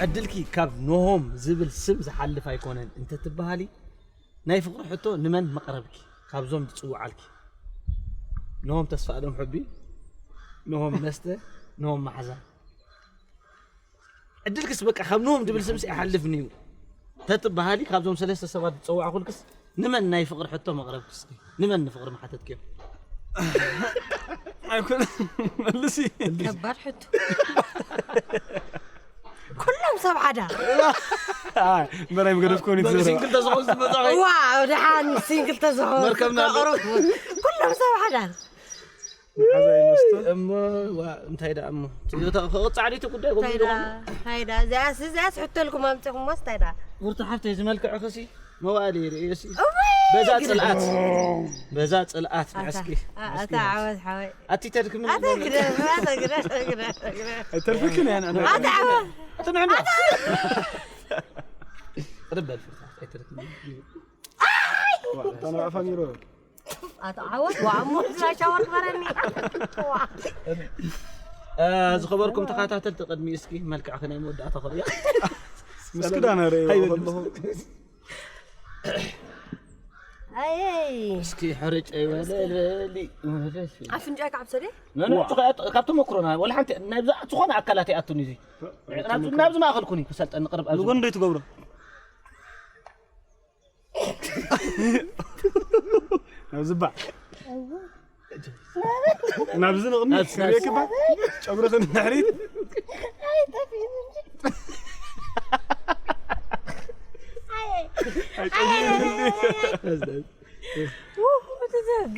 ዕድልኪ ካብ ኖሆም ዝብል ስም ዝሓልፍ ኣይኮነን እንተትበሃሊ፣ ናይ ፍቕሪ ሕቶ ንመን መቕረብኪ ካብዞም ዝጽውዓልኪ? ኖሆም ተስፋ ኣለም ሕቢ፣ ኖሆም መስተ፣ ኖሆም ማሕዛ። ዕድልክስ በቃ ካብ ኖሆም ዝብል ስምሲ ኣይሓልፍን እዩ ተትበሃሊ፣ ካብዞም ሰለስተ ሰባት ዝጸዋዕኩልክስ ንመን ናይ ፍቕሪ ሕቶ መቕረብክስ? ንመን ንፍቕሪ መሓተትክዮ? ኣይኮነ መልሲ ከባድ ሕቶ። ኩሎም ሰብ ሓዳር። በላይ መገደፍ ኮን ይትዘረ ሲንግል ተዝኸውን ዝመጻ ዋ ደሓን ሲንግል ተዝኸውን መርከብና ኣሎ። ቁሩብ። ኩሎም ሰብ ሓዳር። ሓዛ ይመስቶ እሞ ዋ እንታይ ደኣ እሞ ክቕጻዕሊቲ ጉዳይ ጎሚዶ ታይዳ ታይዳ እዚኣስ እዚኣስ ሕተልኩም ኣምፅኹሞስ ታይዳ ጉርታ ሓፍተይ ዝመልክዕኽሲ መዋእሊ ይርእዮሲ በዛ ጽልኣት በዛ ጽልኣት ንዕስኪ ኣታ ዓወት ሓወይ ኣቲ ተድክምን ኣተ ግደ ኣተ ግደ ኣተ ግደ ኣተ ግደ ኣይተርፍክን እያ ንዕና ኣተ ዓወት ኣቲ ንዕና ቅርበል ፍርታት ኣይተድክምን ተናፋ ሚሮ ኣተ ዓወት ዋሞ ዝሻወር ክበረኒ ዋ እ፣ ዝኸበርኩም ተኸታተልቲ ቅድሚ እስኪ መልክዕኺ ናይ መወዳእታ ክርእያ ምስ ክዳነ ርእዮ ከለኹ ኣየይ እስኪ ሕርጭ ይበለለሊ ኣፍንጫ ካብ ሰደ ካብ ተመክሮና ወላ ሓንቲ ናብዛ ዝኾነ ኣካላት ይኣቱን እዚ ናብዚ ማእኸል ኩኒ ክሰልጠኒ ቅርብ ኣብዚ ንጎን ዶ ትገብሮ ናብዚ ባ ናብዚ ንቕድሚት ክርእየኪ ባ ጨጉሪ ክንድሕሪት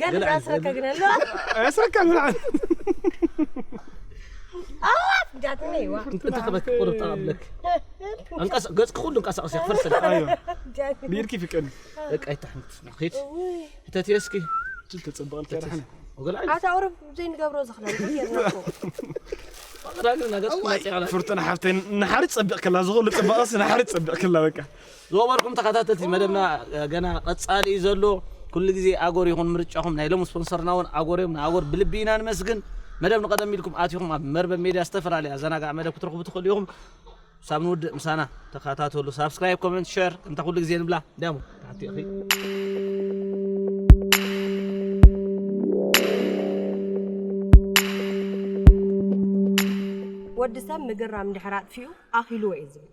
ገለ ኣስረካ ግን ኣሎ ኣስረካ ምናን ኣዋፍ ጃትኒ ዋ እንተኸበክ ቁርብ ጠቐብለክ ገጽ ኩሉ እንቀሳቀስ ክፈርሰል ኣዮ ጃትኒ ብኢድኪ ፍቀድ በቃ ኣይታሕምት ኺድ ሕተት እስኪ ችል ተጸበቐልካ ዳሕና ወገላ ኣታ ቁሩብ ዘይንገብሮ ዝኽለን ይርነኩ ራግና ገጽ ክመጽእ ይኽላል ፍርቱና ሓፍተይ ንሓሪ ጸቢቕ ከላ ዝኾሉ ጽባቐስ ንሓሪ ጸቢቕ ከላ በቃ ዝኸበርኩም ተኸታተልቲ መደብና ገና ቀጻሊ እዩ ዘሎ። ኩሉ ግዜ ኣጎር ይኹን ምርጫኹም። ናይ ሎሚ ስፖንሰርና እውን ኣጎር እዮም። ንኣጎር ብልቢ ኢና ንመስግን። መደብ ንቀደም ኢልኩም ኣቲኹም ኣብ መርበብ ሜድያ ዝተፈላለየ ኣዘናጋዕ መደብ ክትረኽቡ ትኽእሉ ኢኹም። ሳብ ንውድእ ምሳና ተኸታተሉ። ሳብስክራይብ፣ ኮመንት፣ ሸር እንተ ኩሉ ግዜ ንብላ ዳሙ ታሕቲ እኺ ወዲ ሰብ ምግራም እንድሕር ኣጥፊኡ ኣኺልዎ እዩ ዝብል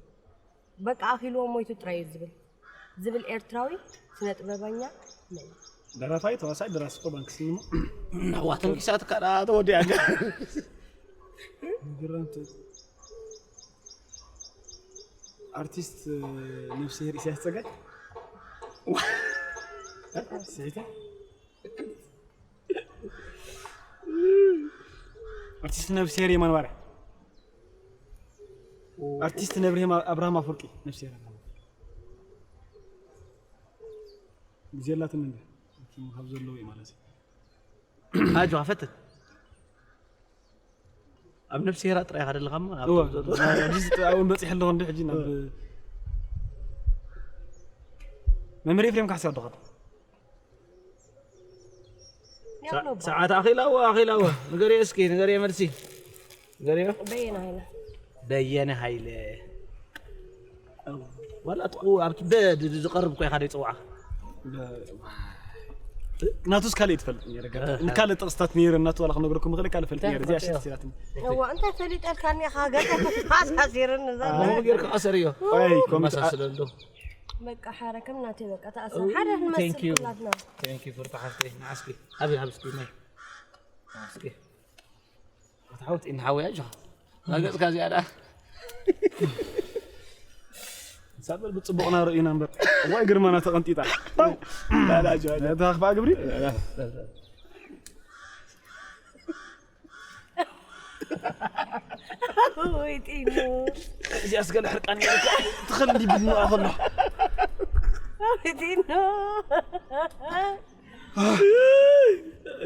በቃ ኣኺልዎ ሞይቱ ጥራይ እዩ ዝብል ዝብል ኤርትራዊ ስነ ጥበበኛ መን እዩ? ደራፋይ ተዋሳይ ደራሲ እኮ ባንክ ስኒሞ ኣሕዋተን ኪሳት ካዳ ተወዲኣ ግረምት ኣርቲስት ነፍስሄር ኢሳያስ ጸጋይ ስሒተ ኣርቲስት ነፍስሄር የማን ባርያ ኣርቲስት ነብርሄም ኣብርሃም ኣፍወርቂ ነፍስሄር ኣብርሃም ኣፍወርቂ ግዜ የላትን እንደ ካብ ዘለዎ እዩ ማለት እዩ ኣጆኻ ፈትን ኣብ ነፍሲ ሄራ ጥራይ ካደለኻ እሞ ናብ እወ ዘሎ ኣብዚ እውን በፂሕ ኣለኹ እንዲ ሕጂ ናብ መምህር ኤፍሬም ካሕሳ ኣለኻ ያው ነው ሰዓት ኣኺላዎ ኣኺላዎ ንገሪዮ እስኪ ንገሪዮ መልሲ ንገሪዮ በየና ሃይለ በየነ ሃይለ ዋላ ጥቁ ኣብቲ በ ዝቀርብ እኮ ኢኻ ደይ ፅዋዕኻ ናቱስ ካልእ ትፈልጥ ነረ ካልእ ጥቕስታት ነረ እናቱ ዋላ ክነግረኩም ምኽእል ካልእ ፈልጥ ነረ እዚኣ ሽት ሲራትኒ እዋ እንታይ ፈሊጠልካኒ ኢኻ ገለ ኣሳሲርኒ ዘሎ ከምኡ ጌርካ ኣሰርዮ ኣይ ኮም መሳስለሉ በቃ ሓረ ከም ናተይ በቃ ተኣሰር ሓደ ንመስል Thank you. ኩላትና Thank you ፍርታ ሓፍተይ ንዓስኪ ሃቢ ሃቢ እስኪ ማይ ንዓስኪ ኣትሓውት ኢንሓወያ ጆ ናገጽካ ዝያዳ ሳበር ብጽቡቕና ርእዩና እምበር እዋይ ግርማና ተቐንጢጣ ላላ ጆ ነታ ክፋ ግብሪ ወይ ጢሙ እዚ ኣስገለ ሕርቃን ትኸል ዲብኑ ኣኸሎ ወይ ጢሙ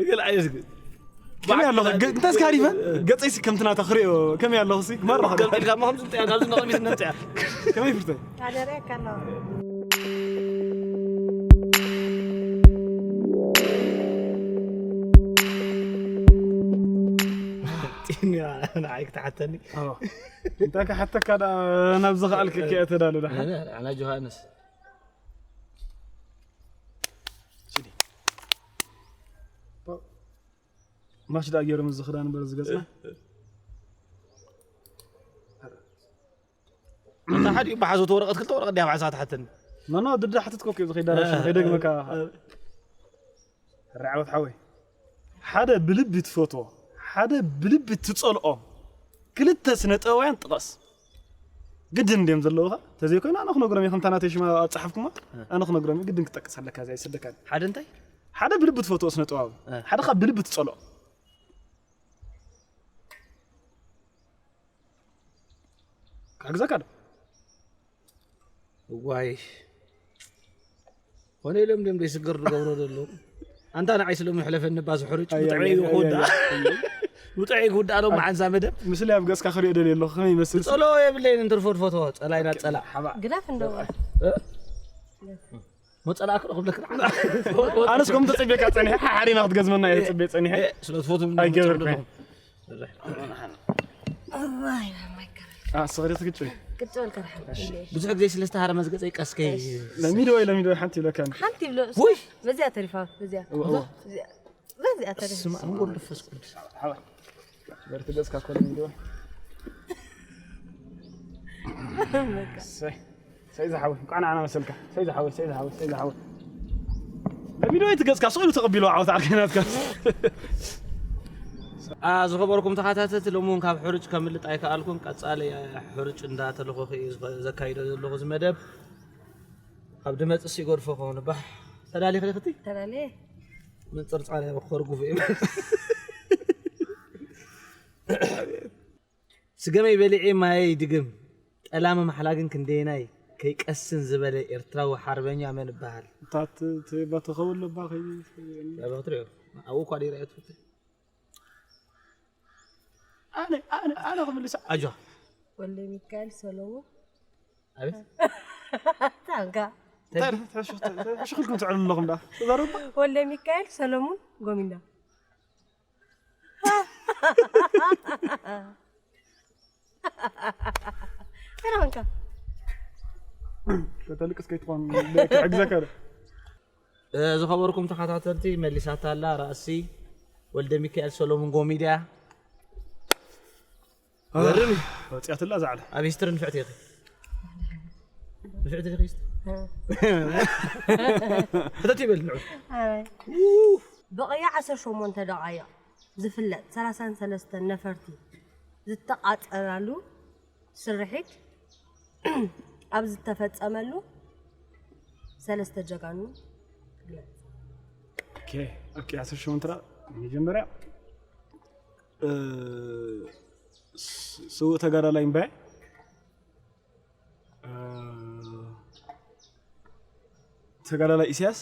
ገለ ኣየስግድ ከመይ ኣለኹ እንታይ እስከ ሃሪፈ ገፀይሲ ከምቲ ናታ ክሪኦ ከመይ ኣለኹ ሲ ክመርቕ ገልገልካ ማ ከምዚ እንታይ ካብዚ ንቕሚት ነምፅያ ከመይ ፍርተ ኣደረካ ኣለኹ ንዓይ ክትሓተኒ? እንታይ ክሓተካ ደኣ? ናብ ዝኸኣልክ ክእተዳሉ ደሓ። ኣና ጆሃንስ ማሽ ደኣ ገይሮም እዚ ክዳን እምበር ዝገጽና። እንተ ሓዲኡ ብሓዞት ወረቐት ክልተ ወረቐት ድያ ባዕሳ ትሓተኒ? ኖ ኖ ድዳ ሓተትኮ እኮ ዝኸይድ ዳራሽ ከይደግመካ። ራዕወት ሓወይ ሓደ ብልቢ ትፈትዎ ሓደ ብልቢ ትጸልኦ ክልተ ስነ ጥበባውያን ጥቀስ። ግድን እንድዮም ዘለውኻ ተዘይኮይኑ ኣነ ክነግሮም እየ ከምታ ናተይ ሽማ ኣጻሓፍኩማ ኣነ ክነግሮም እየ ግድን ክጠቅስ ኣለካ እዚ ኣይስደካን። ሓደ እንታይ? ሓደ ብልቢ ትፈትዎ ስነ ጥበባዊ ሓደ ካብ ብልቢ ትጸልኦ። ካግዛካ ዶ? እዋይ ኮነ ኢሎም ድም ደይ ስገር ዝገብሮ ዘለዉ ኣንታ ንዓይ ስለ መሕለፈኒ ባዚ ሕሩጭ ብጥዕመይ ክውዳእ ብጥዕመይ ክውዳእ ዶ መዓንዛ መደብ። ምስለ ኣብ ገጽካ ክሪኦ ደልየ ኣለኹ ከመይ ይመስል? ጸሎ የብለይን እንትርፎ ድፈትዎ ጸላይና ጸላ። ግደፍ እንደው። ሞጸላእክ ዶ ክብለክ። ኣነስ ከም ተጸቤካ ጸኒሐ ሓሓሪና ክትገዝመና እየ ተጸቤ ጸኒሐ። ስለ ትፈትው ኣይገብርኩ። እዋይ ማይ ከረል ኣስኸሪ ትግጭ ቅጭ በል ከርሓ ብዙሕ ግዜ ስለ ዝተሃረመ ዝገጸ ይቀስከይ። ለሚዶ ወይ ለሚዶ ሓንቲ ይብለካ ሓንቲ ይብሎ ውይ በዚያ ተሪፋ በዚያ እዎ፣ እዎ። በዚያ በዚያ ተሪፋ ስማ እንጎል ፈስ ቅዱስ በርቲ ገጽካ ኮ ለሚዶ ሰይ ሰይ ዝሓወይ እንኳዕ ንዓና መሰልካ ሰይ ዝሓወይ ሰይ ዝሓወይ ሰይ ዝሓወይ ለሚዶ ወይ ትገጽካ ስእሉ ተቐቢሉ ዓወት ዓርከናትካ ዝኸበርኩም ተኸታተልቲ ሎሚ እውን ካብ ሕሩጭ ከምልጥ ኣይከኣልኩን። ቀጻሊ ሕሩጭ እንዳተለኾኸ እዩ ዘካይዶ ዘለኹ እዚ መደብ። ካብ ድመጽስ ይገድፎ ከውን ባሕ ተዳሊኺ ዲኽቲ? ተዳልየ። ምንጽርጻር ያው ኸርጉፍ እዩ። ስገመይ በሊዐ ማየይ ድግም ጠላሚ ማሕላ ግን ክንደየናይ ከይቀስን ዝበለ ኤርትራዊ ሓርበኛ መን ይበሃል? እታ ት- ት- በተኸውን ለባ ከይ- ያበኽትሪዮ ኣብኡ እኳ ደይረኣዮ ትፍትሕ ኣነ ኣነ ኣነ ክምልሳ ኣጆ ወልደ ሚካኤል ሰሎሞን ኣቤት ታንካ ሕሽክልኩም ትዕሉ ኣለኹም ዳ ተዛረቡ ወልደ ሚካኤል ሰሎሞን ጎሚንዳ ሰላምካ ከተልቅስ ከይትኾን ክሕግዘካ ዶ ዝኸበርኩም ተኸታተልቲ መሊሳታ ኣላ ራእሲ ወልደ ሚካኤል ሰሎሞን ጎሚድያ ገርም እዩ። ወፂኣትላ ዛዕለ ኣብ ሂስትሪ ንፍዕቲ ኢኺ ንፍዕቲ ኢኺ ሂስትሪ ሕተት ይበል ንዑ ብቕያ ዓሰርተ ሸሞንተ ደቓይቕ ዝፍለጥ ሰላሳን ሰለስተን ነፈርቲ ዝተቓጸላሉ ስርሒት ኣብ ዝተፈጸመሉ ሰለስተ ጀጋኑ ግለጽ። ኦኬ፣ ኦኬ፣ ዓሰርተ ሸሞንተ መጀመርያ ስውእ ተጋዳላይ እምበያ ተጋዳላይ ኢሳያስ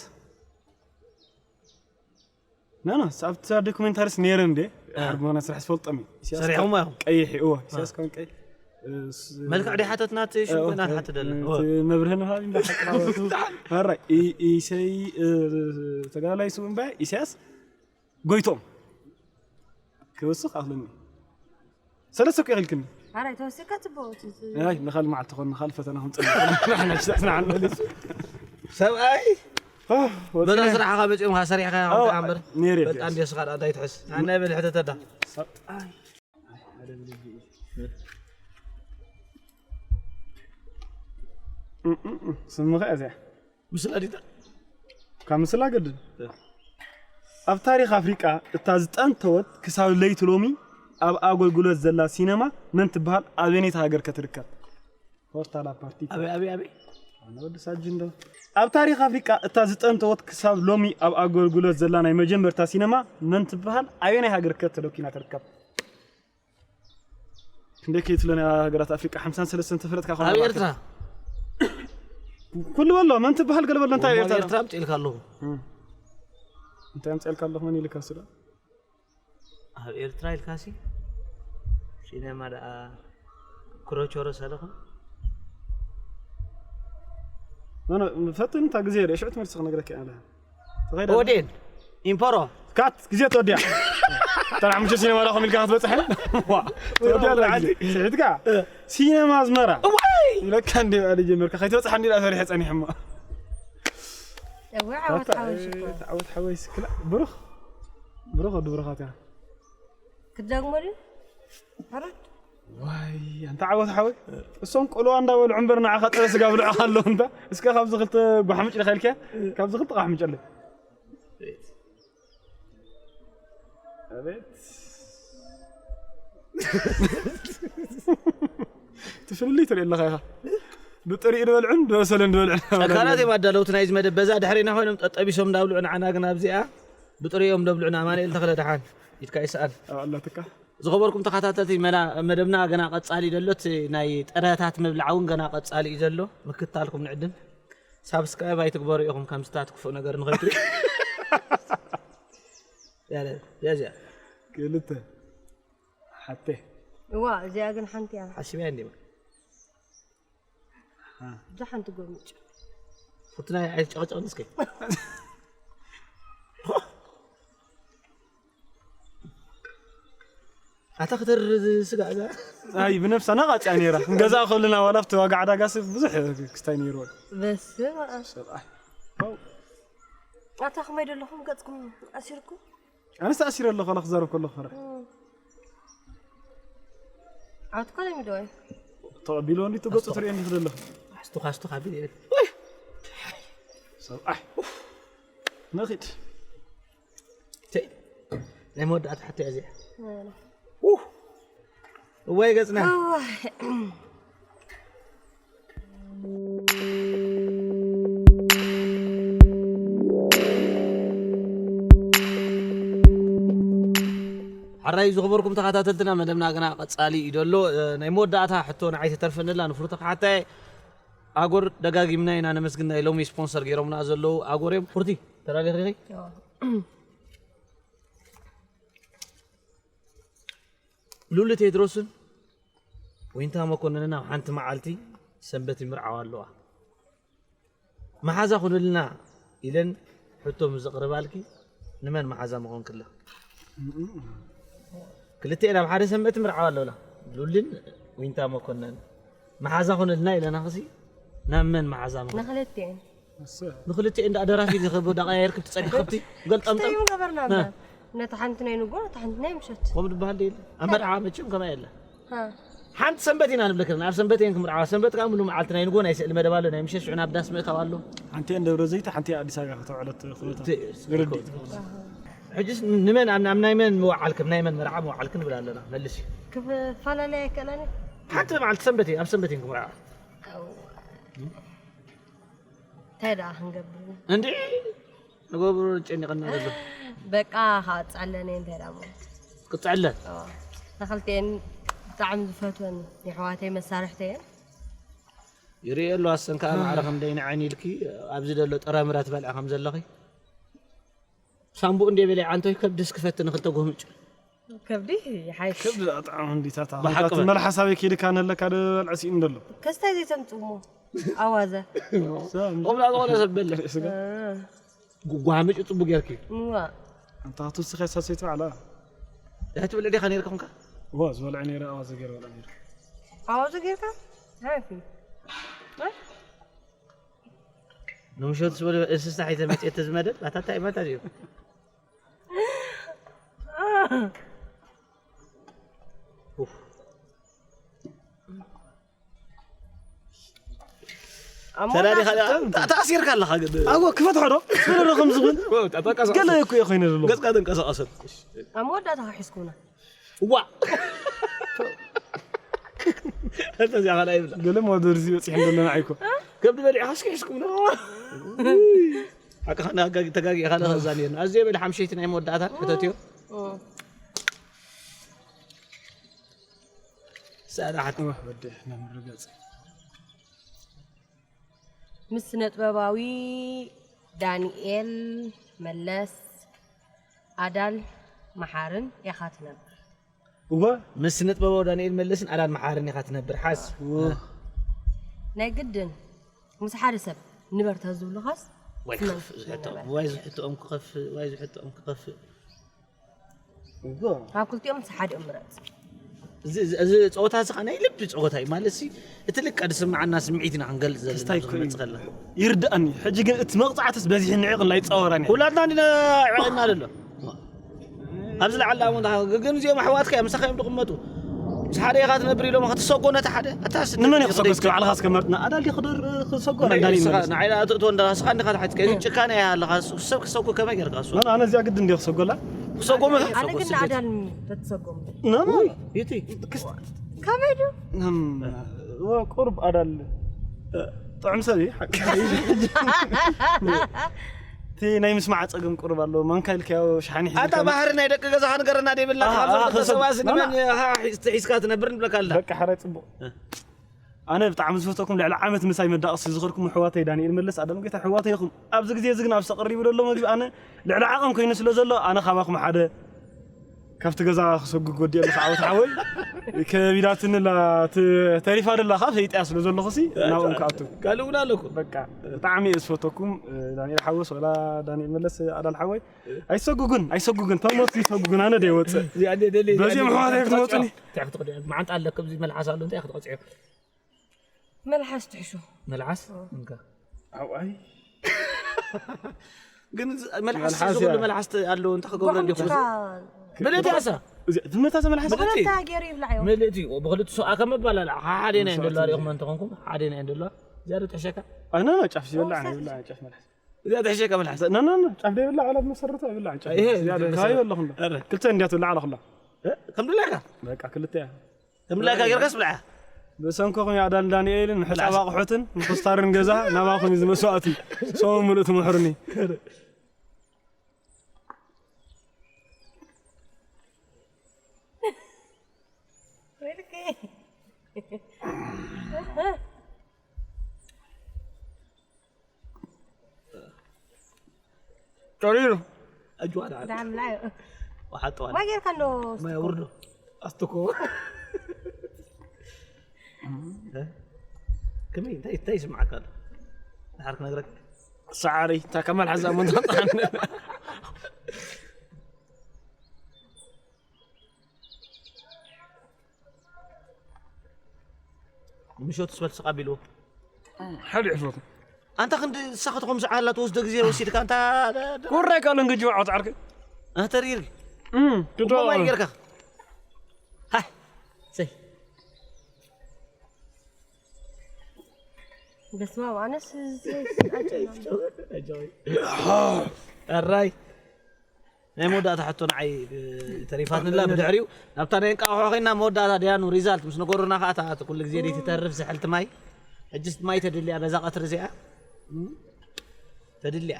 ና ና ኣብታ ዶኩሜንታሪስ ነይረ እንዴ ሓርብ ዝኾነ ስራሕ ዝፈልጦም እዩ ኢሳያስ ሰሪሖም እዮም። ቀይሕ እዩ እዎ ኢሳያስ ከውን ቀይ መልክዕ ዲሓተትና እቲ ሽም ኮይና ንሓቲ ደለ እቲ መብርህን ሃብ እንዳ ሓቅራወቱ ሀራይ ኢ- ኢሰይ እ፣ ተጋዳላይ ስው እምበያ ኢሳያስ ጎይቶም ክውስኽ ኣኽልኒ ሰለስተ እኮ ይኽልክኒ ኣራይ ተወሲካ ጽቡቅ እቲ- እቲ- ኣይ ንኻል መዓልቲ ኾን ንኻል ፈተና ክንጸንሕ ንሕና ሽታትና ዓንበሊስ ሰብኣይ በዛ ስራሕኻ መፂኦምካ ሰሪሕካ ኣምበር ነይረ በጣም ደስኻ እንታይ ትሕስ ኣናይ በል ሕተተዳ ሰብኣይ ስምኻ እዚኣ ምስላ ዲታ ካብ ምስላ ገድል ኣብ ታሪኽ ኣፍሪቃ እታ ዝጠንተወት ክሳብ ለይቲ ሎሚ ኣብ ኣገልግሎት ዘላ ሲነማ መን ትበሃል ኣበየነይቲ ሃገር ከ ትርከብ ፖርታላ ፓርቲ ኣበይ ኣበይ ኣበይ ወዲ ሳጅን ዶ ኣብ ታሪኽ ኣፍሪቃ እታ ዝጠንተወት ክሳብ ሎሚ ኣብ ኣገልግሎት ዘላ ናይ መጀመርታ ሲነማ መን ትበሃል ኣበየናይ ሃገር ከ ተደኪና ትርከብ ክንደይ ከይትብለና ሃገራት ኣፍሪቃ ሓምሳን ሰለስተን ተፈለጥካ ኣብ ኤርትራ ኩሉ በሎ መን ትበሃል ገለ በሎ እንታይ ኣብ ኤርትራ ኤርትራ ምጽእ ኢልካ ኣለኹ እንታይ ኣምጽእ ኢልካ ኣለኹ መን ኢልካ ስለ ኣብ ኤርትራ ኢልካሲ ሲነማ ደኣ ክሮቾሮ ሰለኹም ፈትን እታ ግዜ ደ ሽዑ ትመልሲ ክነግረካ ኢና ተኸይዳ ኦዴን ኢምፖሮ። ካት ግዜ ተወዲያ። ጠራሕ ምሽ ሲነማ ዳኹም ኢልካ ክትበፅሐ። ዋ፣ ተወዲያ ኣለካ ግዜ። ስሒትካ? ሲነማ ኣዝመራ። ዋይ! ይብለካ እንደ ባለ ጀመርካ። ከይትበፅሓ እንዲ ኢላ ሰሪሐ ፀኒሐ እሞ። እወ ዓወት ሓወይ ሽኮር። ዓወት ሓወይ ስክላ። ብሩኽ። ብሩኽ ወዲ ብሩኻት ኢኻ። ክትደግሞ ድዩ? ሕረድ። ዋይ፣ ኣንታ ዓወት ሓወይ። እሶም ቆልዋ እንዳበሉ ዕምበር ንዓኻ ጥረ ስጋ ብልዑ ኣለዉ እንታ። እስከ ካብዚ ክልተ ጓሕምጭ ኢልካ ኢልካ፣ ካብዚ ክልተ ጓሕምጭ ኣለ። ኣቤት። ትፍልልይ ትርኢ ኣለኻ ኢኻ። ብጥሪኡ ዝበልዑን ዝበሰለን ዝበልዑን። ጨካናት እዮም ኣዳለውቲ ናይዚ መደብ። በዛ ድሕሪና ኮይኖም ጠጠቢሶም እንዳብልዑ ንዓና ግን ኣብዚኣ ብጥሪኦም ደብልዑና። ኣማኑኤል ተኽለ ደሓን ኢድካ ይስኣል። ኣብ ኣላትካ። ዝኸበርኩም ተኸታተልቲ መና- መደብና ገና ቀጻሊ ዘሎ፣ እቲ ናይ ጥረታት ምብላዕ እውን ገና ቀጻሊ እዩ ዘሎ። ምክታልኩም ንዕድም። ሳብስክራይብ ኣይትግበሩ ኢኹም፣ ከምዚታት ክፉእ ነገር ንኸይትሪኡ። ያለ ያዚያ ክልተ ሓተ እዋ እዚኣ ግን ሓንቲ እያ። ሓሲብያ እንዲማ እዛ ሓንቲ ጎምጭ። ፍርቱና ኣይጨቐጨቕን እስከ። ኣታ ክተር ስጋ እዛ ኣይ ብነፍሳ ናቃጽያ ነይራ። ንገዛ ከልና ዋላ ኣብቲ ዋጋ ዕዳጋ ሰብ ብዙሕ ክስታይ ነይርዎ። በስመ ኣብ። ሰብኣይ ኣታ ከመይ ደለኹም ገጽኩም ኣሲርኩም? ኣነስ ተኣሲረ ኣለኹ፣ ዋላ ክዛረብ ከለኹ ፈራሕ። ዓወት እኮ ለሚዶ እዩ። ተቐቢልዎ እንዲ ትገጹ ትሪኦ እንዲ ክደለኹ። ኣስቱኻ ኣስቱኻ ቢል ይብል። ሰብኣይ። ንኺድ። ተይ፣ ናይ መወዳእታ ሕቶ እያ እዚኣ። በለ። እዋይ ገጽና። እዋይ። ሓራይ ዝኸበርኩም ተኸታተልትና መደብና ግና ቀጻሊ እዩ ዘሎ። እ፣ ናይ መወዳእታ ሕቶ ንዓይ ተተርፈንላ ንፍሩተ ክሓታይ ኣጎር ደጋጊምና ኢና ነመስግን። ናይ ሎሚ ስፖንሰር ገይሮምና ዘለዉ ኣጎር እዮም። ፍርቲ ተላለኺ ሉሊ ቴድሮስን ዊንታ መኮንንን ኣብ ሓንቲ መዓልቲ ሰንበት ይምርዓዋ ኣለዋ። መሓዛ ኩንልና ኢለን ሕቶ ምስ ዘቕርባልኪ ንመን መሓዛ ምኾንክላ? ክልቲኤን ኣብ ሓደ ሰንበት ይምርዓዋ ኣለውላ። ሉልን ዊንታ መኮንን መሓዛ ኩንልና ኢለናኽሲ ናብ መን መሓዛ ምኾን? ንክልቲኤን ንክልቲኤን ደኣ ደራፊ ዝኸቦ ዳቐያየርክ ትጸድኸብቲ ገልጠምጠም እንታይ ገበርና እምበር? ነታ ሓንቲ ናይ ንጎ ነታ ሓንቲ ናይ ምሸት። ከምኡ ዝበሃል ዶ የለ? ኣብ መርዓ መቸም ከማይ የለ። ሃ። ሓንቲ ሰንበት ኢና ንብለክን ኣብ ሰንበት እየን ክምርዓዋ። ሰንበት ከዓ ምሉ መዓልቲ ናይ ንጎ ናይ ስእሊ መደብ ኣሎ፣ ናይ ምሸት ሽዑ ናብ ዳስ ምእታው ኣሎ። ሓንቲ እየ ደብረ ዘይት፣ ሓንቲ እየ ኣዲስ ኣበባ ከተውዕለት ኩነታት። ግርዲ። ሕጅስ ንመን ኣብ ኣብ ናይ መን ምውዓልክን ናይ መን መርዓ ምውዓልክን ንብል ኣለና። መልሲ። ክፈላለያ ኣይከኣላን እዩ። ሓንቲ መዓልቲ ሰንበት እየ፣ ኣብ ሰንበት እየን ክምርዓዋ። እንታይ ደኣ ክንገብር? እንዴ ንገብሮ ጨኒቕና ዘሎ በቃ ካወፅኣለን እየ እንታይ ደኣ ማለት። ቅፅዕለን እዋ። ንክልቲኤን ብጣዕሚ ዝፈትወን የሕዋተይ መሳርሕተይ እየን። ይርኢ ኣሎ ኣሰን ከዓ ማዕረ ከም ደይን ዓይኒ ኢልኪ ኣብዚ ዘሎ ጥረምረ ትበልዐ ከም ዘለኺ። ሳምቡእ እንደ በለ ዓንቶይ ከብዲ እስክፈት ንክልተ ጎምጭ ከብዲ ይሓይሽ። ከብዲ ጣዕሚ እንዲታት ብሓቂ በል። መል ሓሳበይ ከይድካ ነለካ ደበልዐ ሲእን ደሎ። ከስታይ ዘይተምፅእሞ ኣዋዘ። ከምላ ዝኾነ ሰብ በለ ስጋ ጓምጭ ፅቡ ጌርኪ እዋ። ኣንታ ክትውስኸ ሳሰይቲ ባዕላ ዳሕቲ ብልዕ ዲኻ ነይርካ ኮንካ ዋ ዝበልዐ ነይረ ኣዋዘ ገይረ በልዐ ነይረ። ኣዋዘ ጌርካ? ሓፊ። ንምሸት ዝበለ እንስሳ ሒተ መፅኤት ዝመደብ ኣታታ ይመታ እዩ ኣብ ተላዲኻ መወዳእታ- ታ- ተኣሲርካ ኣለኻ ግን ኣጎ ክፈትሖ ዶ ስለ ዶ ከም ዝኹን ገለ እኮ እየ ኮይነ ዘሎ። ገፅካ ተንቀሳቐሰል ኣብ መወዳእታ ክሒዝኩምና። ዋ እንተዚኣ ካልኣ ይብላ ገለ ሞደርዚ በፂሐን ዘለና ዓይኮ ከብዲ በሊዕኻ እስኪ ሒዝኩም ዶ ሓቅኻ ተጋጊእኻ ለኸዛ ነርና ኣዝዮ በሊ ሓምሸይቲ ናይ መወዳእታ ሕተትዮ እም። ሰኣላ ሓት እወ በደ ነምርገፅ ምስ ስነጥበባዊ ዳንኤል መለስ ኣዳል መሓርን ኢኻ ትነብር። እወ ምስ ስነጥበባዊ ዳንኤል መለስን ኣዳል መሓርን ኢኻ ትነብር ሓስ እወ ናይ ግድን ምስ ሓደ ሰብ ንበር ተዝብሉኻስ ዋይ ክኸፍእ ዝሕትኦም፣ ዋይ ዝሕትኦም ክኸፍእ፣ ዋይ ዝሕትኦም ክኸፍእ። ካብ ክልቲኦም ሓደ ምረፅ። እዚ ጸወታ እዚ ከዓ ናይ ልቢ ጸወታ እዩ ማለት ሲ እቲ ልቃ ዝስምዓና ስምዒት ኢና ክንገልፅ ዘለና ዝመፅእ ከለና። ይርዳእኒ። ሕጂ ግን እቲ መቕፃዕትስ በዚሕ ንዕቕ ናይ ፃወራኒ። ኩላትና እንዲና ዕቕና ዘሎ ኣብዚ ለዓል ኣሞ ግን እዚኦም ኣሕዋትካ እዮም ምሳኻ እዮም ዝቕመጡ። ምስ ሓደ ኢኻ ትነብር ኢሎም ክትሰጎ ነቲ ሓደ ኣታስ ንመን እዩ ክሰጎ? እስከ ባዕልኻ እስከ መርጥና ኣዳል ዲኻ ክሰጎ? ኣዳል እዩ ንመልስ። ንዓይ ትእትዎ እንዳ ስኻ እንዲኻ ትሓትካ እዚ ጭካነ እያ ኣለኻ። ሰብ ክሰጉ ከመይ ጌርካ እሱ? ኣነ እዚኣ ግድን እንዲ ክሰጎላ። ክሰጎ መ- ኣነ ግን ኣዳል ተትሰጎም ናማ ይቲ ከመይ ዱ ቁርብ ኣዳል ጥዑም ሰብ እዩ ሓቂ። እቲ ናይ ምስማዕ ፀገም ቁርብ ኣለዎ። ማንካ ኢልካዮ ሸሓኒ ሒዝካ ኣታ ባህሪ ናይ ደቂ ገዛኻ ንገረና ደይብላ። ኣሃ፣ ኣሃ፣ ክሰብ- ሰባስ ንመን ኣሃ፣ ሒዝ- ሒዝካ ትነብር ንብለካ ኣላ። በቃ ሓራይ ፅቡቕ። ኣነ ብጣዕሚ ዝፈተኩም ልዕሊ ዓመት ምሳይ መዳቕሲ ዝኸድኩም ኣሕዋተይ ዳንኤል መለስ ኣዳም ጌታ ኣሕዋተይ ኢኹም። ኣብዚ ግዜ እዚ ግን ኣብስ ቀሪቡ ዘሎ መግቢ ኣነ ልዕሊ ዓቐን ኮይኑ ስለ ዘሎ ኣነ ካባኹም ሓደ ካብቲ ገዛ ክሰጉግ ወዲኤ ኣለኹ ዓወት ሓወይ። ከቢዳትኒ ኣላ፣ ት- ተሪፋ ደላ ካብ ፈይጥያ ስለ ዘለኹ ሲ ናብኦም ክኣቱ። ካልእ እውን ኣለኩ። በቃ ብጣዕሚ እየ ዝፈተኩም ዳንኤል ሓወስ ወላ ዳንኤል መለስ ኣዳል ሓወይ። ኣይሰጉግን ኣይሰጉግን ተሞት ይሰጉግን ኣነ ደይወፅእ። እዚኣ እንደ ደሊ በዚኦም ኣሕዋተይ ክትመፁኒ። መዓንጣ ኣለኩም እዚ መልሓስ ኣሎ እንታይ ክትቆፅዑ? መልሓስ ትሕሹ መልሓስ እንካ ኣውኣይ ግን መልሓስ ዝኽሉ መልሓስ ኣለዎ እንታይ ክገብሮ እንዲኹ? ብልእቲ ኣሳ ዝመታሰ መልሓስ ብልእቲ ታ ገይሩ ይብላዕ እዮም ምልእቲ ብክልቲ ሰብኣ ከም መባላል ሓደ ናይ እንደሎ ሪኹም እንተኾንኩም ሓደ ናይ እንደሎ ዝያዶ ትሕሸካ ኣነ ጫፍ ይብላዕ ናይ ይብላዕ ጫፍ መልሓስ እዚኣ ትሕሸካ መልሓስ ና ና ና ጫፍ ደይ ብላዕ ዓላት መሰረታ ይብላዕ ጫፍ ይሄ ዝያዶ ይሄ ካዩ ኣለኹም ክልተ እንዲያ ትብላዕ ኣለኹላ ከም ድላካ በቃ ክልተ እያ ከም ድላካ ጌርካስ ብላዓ ብሰንኮኹም ያዳል ዳንኤልን ሕፃብ ኣቑሑትን ምኩስታርን ገዛ ናባኹም እዩ ዝመስዋእቲ ሰሙን ምሉእ ትምሕሩኒ ቀሪሩ ኣጅዋዳ ዳምላ ወሓጠዋ ማይ ጌርካ እንዶ ማይ ኣውርዶ ኣስትኮ ከመይ እንታይ እንታይ ይስምዓካ ኣሎ ድሓር ክነግረካ ሰዓሪ እታ ከማል ሓዛ እሞ እንተወጣኒ ምሾት ስበል ስቓቢልዎ ሓደ ዕፍሮት ኣንታ ክንዲ ንሳ ክትኾም ዝዓላ ትወስዶ ግዜ ወሲድካ ኣንታ ቁራይ ካልኦን ግጅ ዓወት ዓርኪ ኣተሪር ትቶ እሞ ማይ ጌርካ ሃ ሰይ በስመ ኣብ ኣነስ ኣራይ ናይ መወዳእታ ሕቶ ንዓይ ተሪፋትንላ ብድሕሪኡ ናብታ ናይ እንቃቑሖ ኮይና መወዳእታ ደያኑ ሪዛልት ምስ ነገሩና ከዓ እታ ኩሉ ግዜ ደይ ትተርፍ ዝሕልቲ ማይ ሕጅስ ማይ ተድልያ በዛ ቀትሪ እዚኣ ተድልያ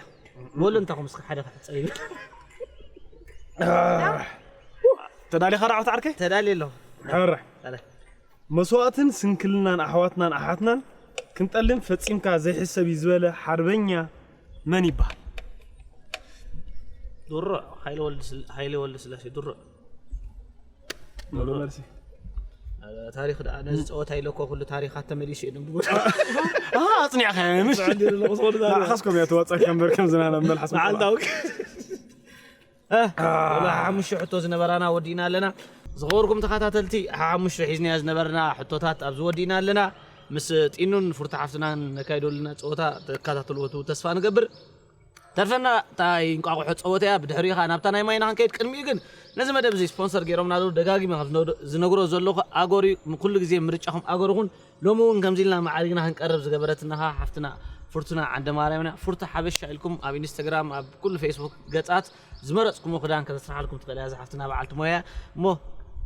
በሉ እንታኹም እስከ ሓደ ክሕፀብ ይብል ተዳሊኻ ዳዕወት ዓርከይ ተዳልየ ኣለኹ ሕረ ኣለ መስዋእትን ስንክልናን ኣሕዋትናን ኣሓትናን ክንጠልም ፈጺምካ ዘይሕሰብ እዩ ዝበለ ሓርበኛ መን ይበሃል? ድሮ ሃይለ ወልድ ስል- ሃይለ ወልድ ስላሴ ድሮ መሎ መልሲ ታሪክ ደኣ ነዚ ፀወታ ኢለኮ ኩሉ ታሪካት ተመሊሱ እዩ ድንቡ ኣጽኒዕካ ምሽ ንዓኻስኮም እያ ተዋፀካ እምበር ከም ዝናና መልሓስ መዓልታዊ ሓሙሽተ ሕቶ ዝነበራና ወዲእና ኣለና ዝኸበርኩም ተኸታተልቲ ሓሙሽተ ሒዝናያ ዝነበርና ሕቶታት ኣብዚ ወዲእና ኣለና ምስ ጢኑን ፍርቱ ሓፍትናን ነካይዶ ኣለና ፀወታ ተከታተልዎ ትብል ተስፋ ንገብር ተርፈና እታ እንቋቑሖ ፀወታ እያ ብድሕሪኡ ከዓ ናብታ ናይ ማይና ክንከይድ ቅድሚኡ ግን ነዚ መደብ እዚ ስፖንሰር ገይሮምና ዘለዉ ደጋጊመ ካብ ዝነግሮ ዘለኹ ኣገሩ ኩሉ ግዜ ምርጫኹም ኣገሩኹን ሎሚ እውን ከምዚ ኢልና ማዕሪግና ክንቀርብ ዝገበረትና ከዓ ሓፍትና ፍርቱና ዓንደ ማርያምና ፍርቱ ሓበሻ ኢልኩም ኣብ ኢንስተግራም ኣብ ኩሉ ፌስቡክ ገፃት ዝመረፅኩሞ ክዳን ከተስርሓልኩም ትኽእል እያ ሓፍትና በዓልቲ ሞያ እሞ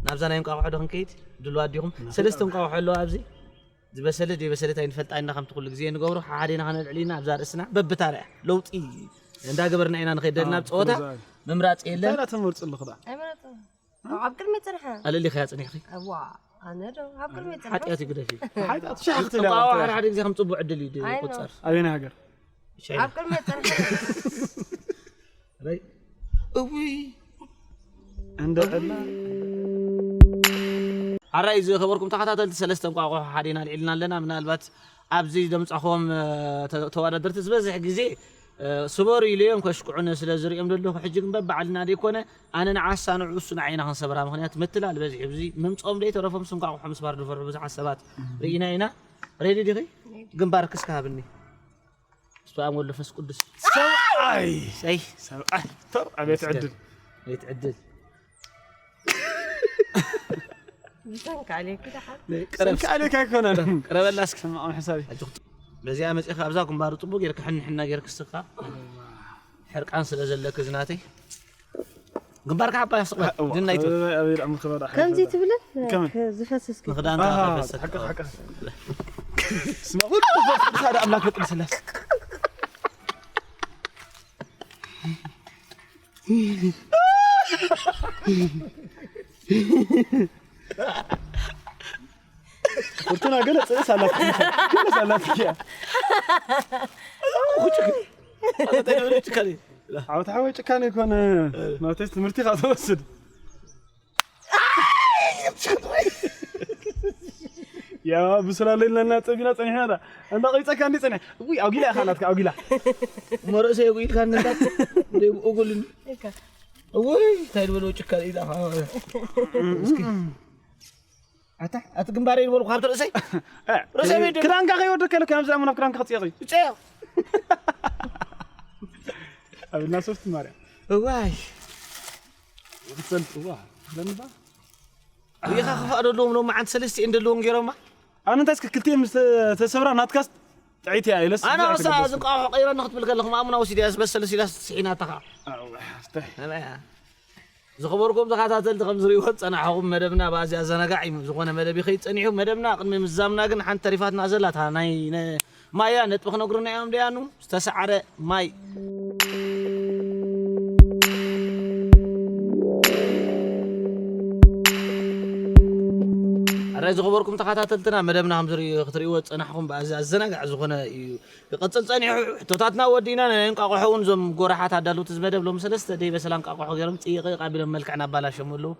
ናብዛ ናይ እንቋቑሖ ዶ ክንከይድ ድልዋት ዲኹም ሰለስተ እንቋቑሖ ኣለዋ ኣብዚ ዝበሰለ ዘይበሰለት ኣይንፈልጣ ኢና ከምቲ ኩሉ ግዜ ንገብሮ ሓደ ኢና ከነልዕል ኢና ኣብዛ ርእስና በብታርያ ለውጢ እንዳገበርና ኢና ንኸይድ ዘለና ኣብ ፀወታ ምምራፅ የለን ተመርፅሉ ክዳ ኣብ ቅድሚ ፅንሐ ኣለሊኸያ ፅኒሕኺ እዋ ኣነ ዶ ኣብ ቅድሚ ፅንሐ ሓጢኣት እዩ ግደፊ ሓጢኣት ሸሕቲ እንቋቑሖ ሓደ ሓደ ግዜ ከም ፅቡቅ ዕድል እዩ ኣይ፣ ይቆፀር ኣበይ ናይ ሃገር ሻይና ኣብ ቅድሚ ፅንሐ ራይ እውይ እንደጠላ ሓራይ ዝኸበርኩም ተኸታተልቲ ሰለስተ እንቋቑሖ ሓዴና ኣልዒልና ኣለና ምናልባት ኣብዚ ደምፃኹም ተወዳደርቲ ዝበዝሕ ግዜ ስበሩ ኢለዮም ከሽክዑነ ስለ ዝሪኦም ዘለኹ፣ ሕጂ ግን በብዓልና ዘይኮነ ኣነ ንዓሳ ንዑ እሱ ንዓይና ክንሰብራ። ምኽንያቱ ምትላል በዚሑ፣ እዚ ምምፅኦም ደይተረፎም ስንቋቑሖ ምስባር ዝፈርሑ ብዙሓት ሰባት ርኢና ኢና። ሬዲ ዲኺ? ግንባር ክስካ ሃብኒ። ስብኣም ወሎ ፈስ ቅዱስ። ሰብኣይ ሰይ ሰብኣይ ተር ኣቤት ዕድል ቤት ዕድል ብሰንካ ኣሌኪ ደሓን ቀረብ ሰንካ ኣሌካ ኣይኮነን ቀረበላ እስኪ። ሰማዖም ሕሳቢ በዚኣ መፂኻ ኣብዛ ግንባሩ ፅቡቅ ጌርካ ሕንሕና ጌርክ ስኻ ሕርቃን ስለ ዘለክ ዝናተይ ግንባርካ ሓባ ስቕ በል። ድና ይትብል ኣበይ ደኣ ምክበዳ ከምዚ ትብለ ከመይ? ዝፈስስ ንክዳንካ ኣሃ፣ ከይፈሰክ ሓቂ፣ ሓቂ። ስማ፣ ወዲ መንፈስ ቅዱስ ሓደ ኣምላክ ወቅድስላስ። ፍርቱና ገለ ጽእስ ኣላት፣ ገለ ኣላት እያ። ዓወት ሓወይ ጭካኔ ይኮነ። ናተይስ ትምህርቲ ካብ ተወስድ። ያ ብስላ ለይልና ጸቢና ጸኒሕና ዳ። እንዳ ቀይጸካ እንዲ ጸኒሕ። ውይ ኣውጊላ ኢኻ ናትካ ኣውጊላ። መርእሰ የጉኢልካ እንዳ እጉልን ውይ እንታይ ዝበሎ ጭካኔ ኢዳ። እስኪ ኣታ ኣቲ ግንባረይ ዝበልኩ ካብቲ ርእሰይ ርእሰይ ቤት ክዳንካ ከይወደከ ኢለ ካብ ዝኣምኖ ክዳንካ ክጽየቕ እዩ። ጨዮ ኣብና ሶፍት ማርያ እዋይ ክትሰልጥ እዋ ለምባ ሪኢኻ ክፋእ ደለዎም ሎም መዓንቲ ሰለስቲኤን ደለዎም ገይሮማ ኣነ እንታይ እስከ ክልቲኤን ምስ ተሰብራ ናትካስ ጥዒት እያ ኢለስ ኣነ ወሳ ዝንቋሖ ቀይረ ንክትብል ከለኹም ኣሙና ወሲድ እያ ዝበሰለ ሲላስ ስሒናታ ከዓ ኣበያ ዝኸበርኩም ተኸታተልቲ ከም ዝሪእዎ ዝፀናሕኹም መደብና ብኣዝያ ኣዘናጋዒ ዝኾነ መደብ ይኸይድ ፀኒሑ። መደብና ቅድሚ ምዛምና ግን ሓንቲ ተሪፋትና ዘላ እታ ናይ ነ- ማያ ነጥቢ ክነግሩና እዮም ደያኑ ዝተሰዓረ ማይ ኣረ ዝኸበርኩም ተኸታተልትና መደብና ከም ዝሪ- ክትሪእዎ ዝፀናሕኹም ብኣዚ ኣዘናጋዕ ዝኾነ እዩ ክቐፅል ፀኒሑ። ሕቶታትና ወዲእና ናይ እንቃቑሖ እውን እዞም ጎራሓት ኣዳለውቲ እዚ መደብ ሎም ሰለስተ ደይ በሰላ እንቃቑሖ ገይሮም ፅይቕ ኣቢሎም መልክዕና ኣባላሸሙ ኣለዉ።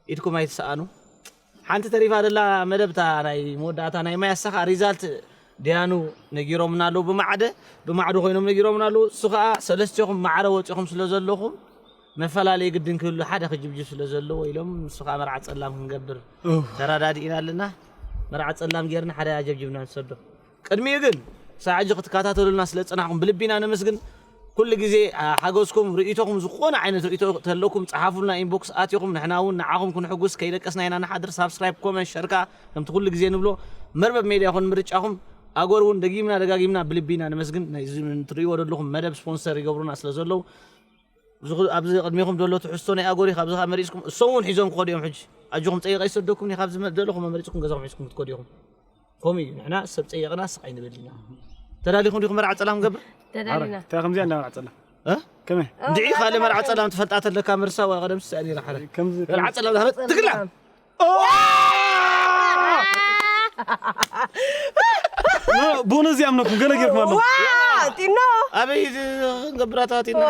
ኢድኩም ኣይትሰኣኑ። ሓንቲ ተሪፋ ደላ መደብታ ናይ መወዳእታ ናይ ማያሳኻ ሪዛልት ደያኑ ነጊሮምና ኣለዉ። ብማዕደ ብማዕዶ ኮይኖም ነጊሮምና ኣለዉ። እሱ ከዓ ሰለስቴኹም ማዕረ ወፂኹም ስለ ዘለኹም መፈላለይ ግድን ክህሉ ሓደ ክጅብጅብ ስለ ዘለዎ ኢሎም ንሱ ከዓ መርዓ ፀላም ክንገብር ተረዳዲእና ኣለና። መርዓ ፀላም ጌርና ሓደ ኣጀብጅብና ንሰዶ። ቅድሚኡ ግን ሳብ ሕጂ ክትከታተሉልና ስለ ዝጸናሕኩም ብልቢ ኢና ነመስግን። ኩሉ ግዜ ሓገዝኩም ርእይቶኹም ዝኾነ ዓይነት ርእይቶ ተለኩም ጸሓፉልና ኢንቦክስ ኣትኹም ንሕና እውን ንዓኹም ክንሕጉስ ከይደቀስና ኢና ንሓድር። ሳብስክራይብ ኮመንት ሸርካ ከምቲ ኩሉ ግዜ ንብሎ መርበብ ሜድያ ይኹን ምርጫኹም ኣጎር እውን ደጊምና ደጋጊምና ብልቢ ኢና ነመስግን። ናይዚ ትርእይዎ ዘለኹም መደብ ስፖንሰር ይገብሩና ስለ ዘለዉ ኣብዚ ቅድሚኹም ዘሎ ትሕዝቶ ናይ ኣጎር እዩ። ካብዚ ከዓ መሪፅኩም እሶም እውን ሒዞም ክኸዱ እዮም። ሕጂ ኣጆኹም ፀይቀ ይሰደኩም እየ። ካብዚ ዘለኹም መሪፅኩም ገዛኹም ሒዝኩም ክትከዱ ኢኹም። ከምኡ እዩ ንሕና ሰብ ፀየቕና ስቕ ኣይንበል ኢና። ተዳሊኹም ዲኹም መርዓ ፀላም ገብር ተዳሊና እንታይ ከምዚኣ እንዳመርዓ ፀላም እ? ከመይ እንድዒ ካልእ መርዓ ፀላም ትፈልጣ ተለካ መርሳ ወይ ቀደም ስሰ ነራ ሓደ ከምዚ መርዓ ፀላም ዝሃበት ትግላ ቦነ እዚኣ ምነኩም ገለ ጌርኩም ኣለኹ ዋ ጢኖ ኣበይ ክንገብራታት ኢና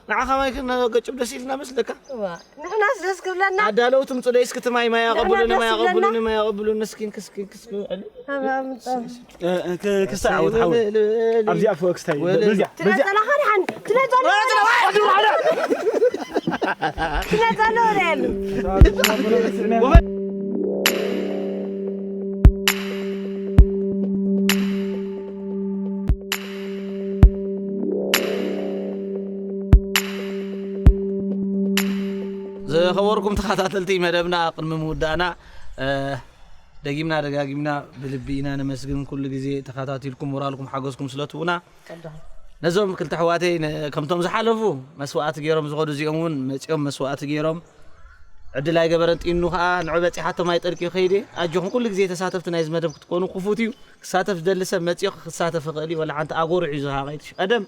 ንዓኻ ማይ ክነገጭብ ደስ ኢልና መስለካ ዋ ንሕናስ ደስ ክብለና ኣዳለውቲ ምፁ ደይ እስክቲ ማይ ማይ ኣቐብሉኒ ማይ ደስ ይብለና። ኣቐብሉኒ ማይ ኣቐብሉኒ እስኪን ክስኪን ክስኪ ክስታ ዓወት ሓወ ኣብዚኣ ፎክስ ታይ በዚኣ ትነፀላ ኻድሓን ትነፀላ ትነፀላ ወደ ያሉ ዝኸበርኩም ተኸታተልቲ መደብና ቅድሚ ምውዳእና ደጊምና ደጋጊምና ብልቢ ኢና ነመስግን። ኩሉ ግዜ ተኸታቲልኩም ሞራልኩም ሓገዝኩም ስለትቡና ነዞም ክልተ ኣሕዋተይ ከምቶም ዝሓለፉ መስዋእቲ ገይሮም ዝኸዱ እዚኦም እውን መፂኦም መስዋእቲ ገይሮም ዕድል ኣይገበረን። ጢኑ ከዓ ንዑ በፂሓቶ ማይ ጠልቅዩ ከይደ ኣጆኹም ኩሉ ግዜ ተሳተፍቲ ናይዚ መደብ ክትኮኑ ክፉት እዩ። ክሳተፍ ዝደሊ ሰብ መፂኦ ክሳተፍ ይኽእል እዩ። ወላ ሓንቲ ኣጎርዑ እዩ ዝሃቐይት ቀደም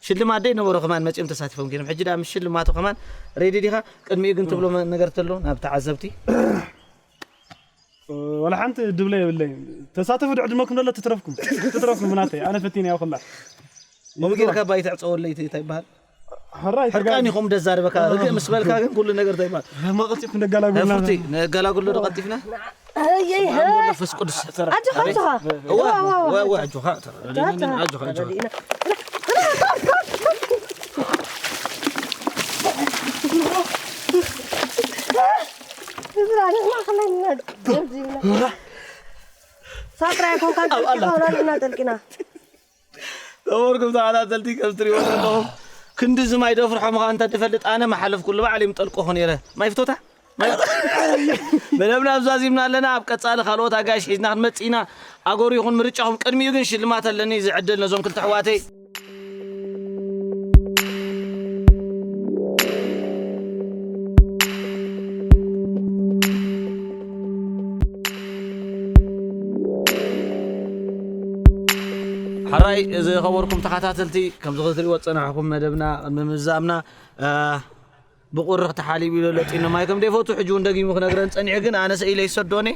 ሽልማት ደይ ነበሮ ከማን መፂኦም ተሳቲፎም ገይሮም ሕጂ ዳ ምስ ሽልማቱ ከማን ሬዲ ዲኻ ቅድሚኡ ግን ትብሎ ነገር ተሎ ናብ ተዓዘብቲ ወላ ሓንቲ ድብለ የብለይ ተሳተፉ ድዕድመኩም ደሎ ትትረፍኩም ትትረፍኩም ብናተይ ኣነ ፈቲን ያው ኩላ ከምኡ ጌርካ ባይ ተዕፀወለይ እንታይ ይበሃል ሕራይ ሕርቃን ይኹም ደዛርበካ ርግእ ምስ በልካ ግን ኩሉ ነገር እንታይ ይበሃል መቐፂፍ እንደጋላጉልና ፉርቲ ነጋላጉሎ ዶ ቀልጢፍና ኣየይ ወመንፈስ ቅዱስ ኣጆኻ ኣጆኻ እዋ እዋ እዋ ኣጆኻ ኣጆኻ ኣጆኻ ኣጆኻ ከምዚ ይብላ። ሳጥራ ይኮንካ ኣብ ኣላ። ጠልቂና ጠልቂና። ተወርኩም ተኸታተልቲ ከም ትሪእዎ ዘለኹም ክንዲ ዝማይ ደፍርሖ ምዃን እንተ ትፈልጥ ኣነ መሓለፍ ኩሉ በዓል እዮም ጠልቆኹ ነይረ። ማይ ፍቶታ? ማይ መደብና ኣብዛዚምና ኣለና። ኣብ ቀጻሊ ካልኦት ኣጋይሽ ሒዝና ክንመጽእ ኢና። ኣገሩ ይኹን ምርጫኹም። ቅድሚኡ ግን ሽልማት ኣለኒ ዝዕድል ነዞም ክልተ ኣሕዋተይ። ሓራይ ዝኸበርኩም ተኸታተልቲ ከምዚ ክትሪእዎ ዝጸናሕኩም መደብና ቅድሚ ምዛምና ብቁሪ ተሓሊቡ ኢሎ ለጢኑ ማይ ከም ደይፈቱ ሕጂ እውን ደጊሙ ክነግረን ጸኒሑ ግን ኣነ ሰኢለ ይሰዶኒ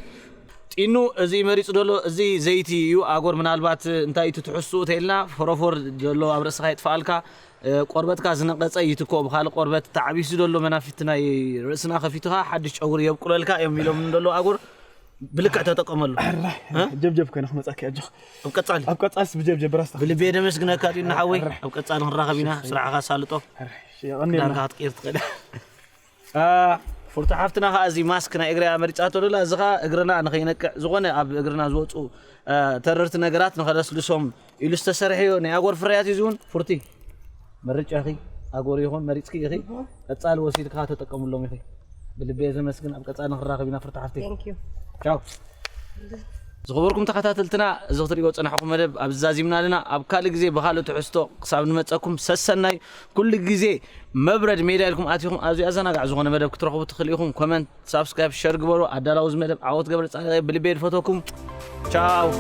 ጢኑ እዚ መሪጹ ደሎ እዚ ዘይቲ እዩ ኣጎር ምናልባት እንታይ እቲ ትሕስኡ ተይልና ፎሮፎር ዘሎ ኣብ ርእስኻ ይጥፋልካ ቆርበትካ ዝነቀጸ ይትኮ ብካልእ ቆርበት ተዓቢሱ ዘሎ መናፊት ናይ ርእስና ከፊትኻ ሓድሽ ጨጉሪ የብቁለልካ እዮም ኢሎም ደሎ ኣጉር ብልክዕ ተጠቀመሉ ጀብጀብ ኮይነ ክመፃኪ ኣጆኽ ኣብ ቀጻሊ ኣብ ቀፃልስ ብጀብጀብ ራስታ ብልቤ ደመስግነካ ዲና ሓወይ ኣብ ቀጻሊ ክንራኸብ ኢና ስራሕኻ ሳልጦ ክዳንካ ክትቅይር ትኽእል ፉርቲ ሓፍትና ከዓ እዚ ማስክ ናይ እግሪ መሪፃቶ ደላ እዚ ከዓ እግርና ንኸይነቅዕ ዝኾነ ኣብ እግርና ዝወፁ ተረርቲ ነገራት ንኸለስልሶም ኢሉ ዝተሰርሐዮ ናይ ኣጎር ፍርያት እዩ እውን ፉርቲ መርጫኺ ኣጎር ይኹን መሪፅኪ ኢኺ ቀፃሊ ወሲድካ ተጠቀምሎም ኢኺ ብልቤ ዘመስግን ኣብ ቀፃሊ ንክራኸብ ኢና ፍርቲ ሓፍቲ Thank you. ቻው ዝኸበርኩም ተኸታተልትና እዚ ክትሪኦ ፀናሕኩም መደብ ኣብ ዛዚምና ኣለና ኣብ ካልእ ግዜ ብካልእ ትሕዝቶ ክሳብ ንመፀኩም ሰሰናይ ኩሉ ግዜ መብረድ ሜድያ ኢልኩም ኣቲኹም ኣብዚ ኣዘናጋዕ ዝኾነ መደብ ክትረኽቡ ትኽእል ኢኹም ኮመንት ሳብስክራይብ ሸር ግበሩ ኣዳላዊ እዚ መደብ ዓወት ገብረ ፃድቀ ብልቤ ድፈተኩም ቻው